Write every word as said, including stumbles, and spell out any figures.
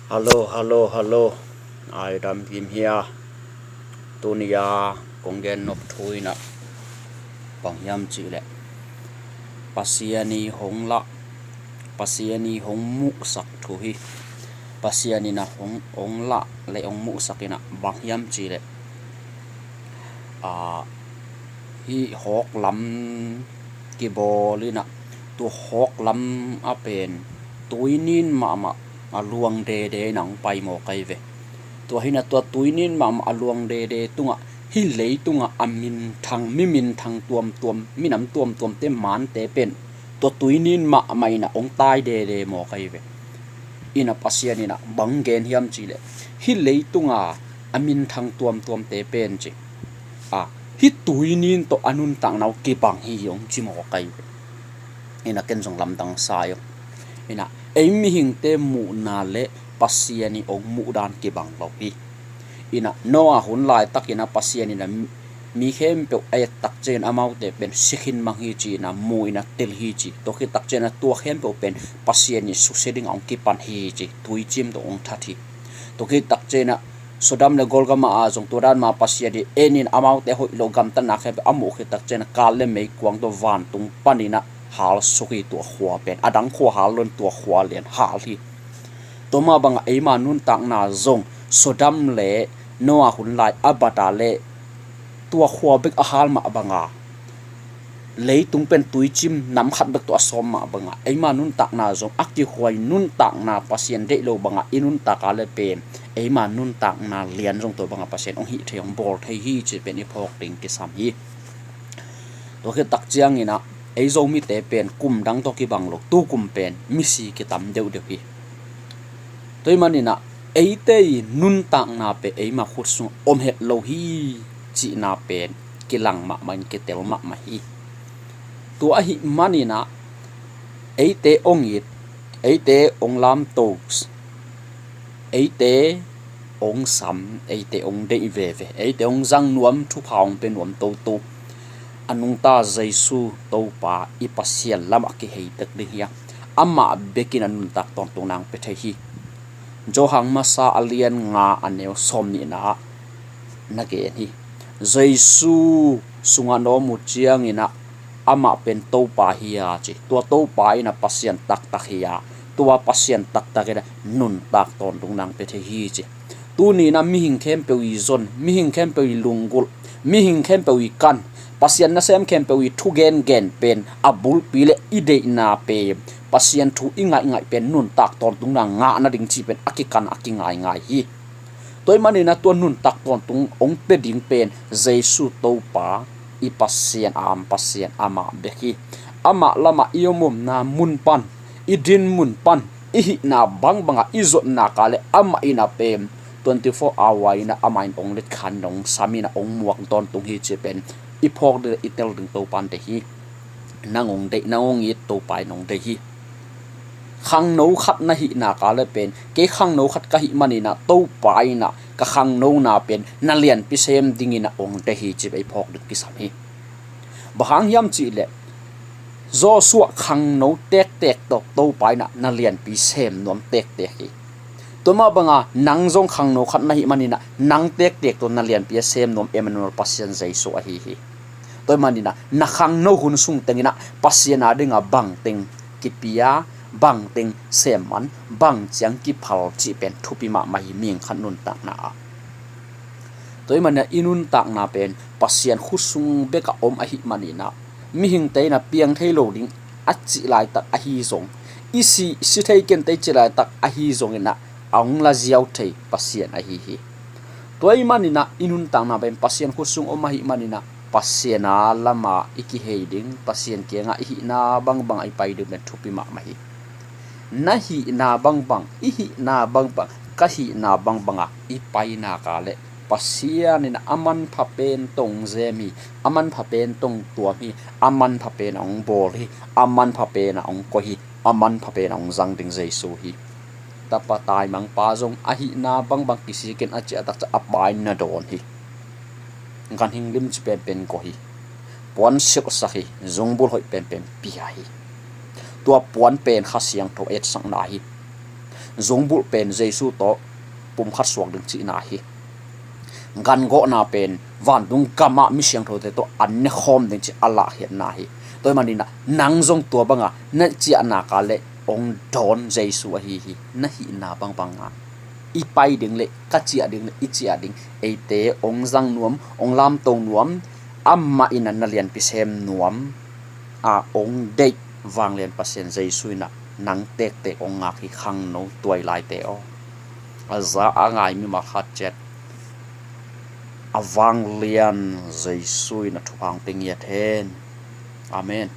Hallo, hallo, hallo. Ai dam kim hia. Tunia kong gen nop thu inah bang hiam cihleh, Pasian i hong lah, Pasian i hong muhsak thu hi. Pasian inah hong, hong lah le hong muhsak inah bang hiam cihleh, a, hih hawk lam kibawl inah, tua hawk lam a pen tuinin mahmah a luang dede inah hong pai mawk ahi ve. Tua hinah tua tuinin mahmah a luang dede tungah hih leitungah a minthang, mi minthang tuamtuam, minam tuamtuamte, mante pen tua tuinin mahmah inah hong tai dede mawk ahi ve. Inah Pasian inah bang gen hiam cihleh, hih leitunga a minthang tuamtuamte pen ci, a, hih tuinin tawh a nuntakna uh kibang hi hong ci mawk ahi ve. Inah ken zong lamdang sa ing. Inah ei mihingte muhna le Pasian i hong muhdan kibang lo hi. Inah Noah hun laitak inah Pasian inah mi khempeuh a et takciangin amaute pen si khin mang hi ci inah, mu inah tel hi ci. Tua khit takciangin tua khempeuh pen Pasian i susia dingah hong kipan hi ci. Tuicim tawh hong that hi. Tua khit takciangin Sodom le Gomorrah ah zong tua dan mah Pasian i en in amaute hoih lo gamtatna khempeuh a muh khit takciangin kal le meikuang tawh vantung pan inah hal suk hi. Tua khua pen a dang khua hal lo in tua khua lian hal hi. Tua mah bangah eima nuntakna zong Sodom le Noah hun lai a bata le tua khua bek a hal mah banga, leitung pen tuicim nam khat bek tawh a sawm mah bangah eima nuntakna zong a kikhuai nuntakna, Pasian deih lo bangah i nuntak a le pen eima nuntakna lian zong tua bangah Pasian hong hih thei, hong bawl thei hi ci pen i phawk ding kisam hi. Tua khit takcianginah ei Zomite pen kum dang tawh kibang lo, tu kum pen misi kitam deuhdeuh hi. Tua ahih maninah eite i nuntakna pen eima khut sungah om het lo hi cihna pen kilang mahmah in kitel mahmah hi. Tua ahih maninah eite hong it, eite hong lamto, eite hong sam, eite hong deih veve, eite hong zang nuam, thupha hong pia nuam toto a nungta Jesu Topa i Pasian lamah kihei tek ding hi a, amah bekin a nuntak tawntungna hong pia thei hi. Johan masa a lian nga a neu sawm nihna ah na gen hi. Jesu sungah na om uh cianginah amah pen Topa hi a ci. Tua Topa inah Pasian taktak hi a, tua Pasian taktak inah nuntak tawntungna hong pia thei hi ci. Tuninah mihing khempeuh i zon, mihing khempeuh i lunggulh, mihing khempeuh i kan, Pasian nasem khempeuh i thugengen pen a bulpi le i deihna pen, Pasian thu i ngaihngaih pen nuntak tawntungna ngah nading cih pen a kikan a kingaingai hi. Tua ahih maninah tua nuntak tawntung hong pia ding pen Jesu Topa i Pasian, a om Pasian amah bek hi. Amah lamah i om omna mun pan, i din mun pan, i hihna bangbangah i zotna ka le amah inah pen twenty four hour inah amah in hong letkhan, hong sam inah hong muak tawntung hi cih pen i phawk ding le i tel ding Topa in deih hi. Nang hong deih, nang hong it Topa in hong deih hi. Khangno khat na hihna ka le pen, kei khangno khat ka hih maninah Topa inah ka khangnona pen na lianpi sem dinginah hong deih hi cih pen i phawk ding kisam hi. Bang hang hiam cihleh Joshua khangno tektek tawh Topa inah na lianpi sem nuam tektek hi. Tua mah banga nang zong khangno khat na hih maninah nang tektek tawh na lianpi a sem nuam Emmanuel Pasian Jesu ahi hi. Tua ahih maninah na khangno hun sung tenginah Pasian a dingah bangteng kipia, bangteng sem man, bang ciang kiphal cih pen thupi mahmah hi, mihing khat nuntakna ah. Tua ahih maninah i nuntakna pen Pasian khut sung bekah om ahih maninah mihingte inah piang thei lo ding a cih laitak ahi zong, i si, si thei kente cih laitak ahi zonginah a hong la ziau thei Pasian ahi hi. Tua ahih maninah i nuntakna pen Pasian khut sung om ahih maninah Pasian a lamah i kihei ding, Pasian kiangah i hihna bangbang i pai ding pen thupi mahmah hi. Na hihna bangbang, i hihna bangbang, ka hihna bangbanga i paina ka le Pasian inah a manpha pen tawh hong zem hi, a manpha pen tawh hong tuam hi, a manpha pen a hong bawl hi, a manpha pen a hong koih hi, a manpha pen a hong zang ding Jesu hi. Tapa taimangpa zong a hihna bangbang kisikin a ciah takciang a pa in na dawn hi. Ganhing limci penpen gawh hi. Puan silhsak hi. Zungbul hoih penpen pia hi. Tua puan pen Kha Siangtho etsakna hi. Zungbulh pen Jesu tawh pumkhat suak ding cihna hi. Gangawhna pen vantung gamah mi siangthote tawh an nekhawm ding cih a lahkhiatna hi. Tua ahih manin ah nang zong tua banga na ciahna ka le hong dawn Jesu ahi hi. Na hihna bangbanga i pai ding le ka ciah ding le i ciah ding, eite hong zang nuam, hong lamto nuam, amah in ah na lianpi sem nuam a hong deih vanglian Pasian Jesu in ah nang tektek hong ngak hi. Khangno tuailaite aw, a za a ngai mimal khat ciat a vanglian Jesu in ah thupha hong pia ngiat hen. Amen.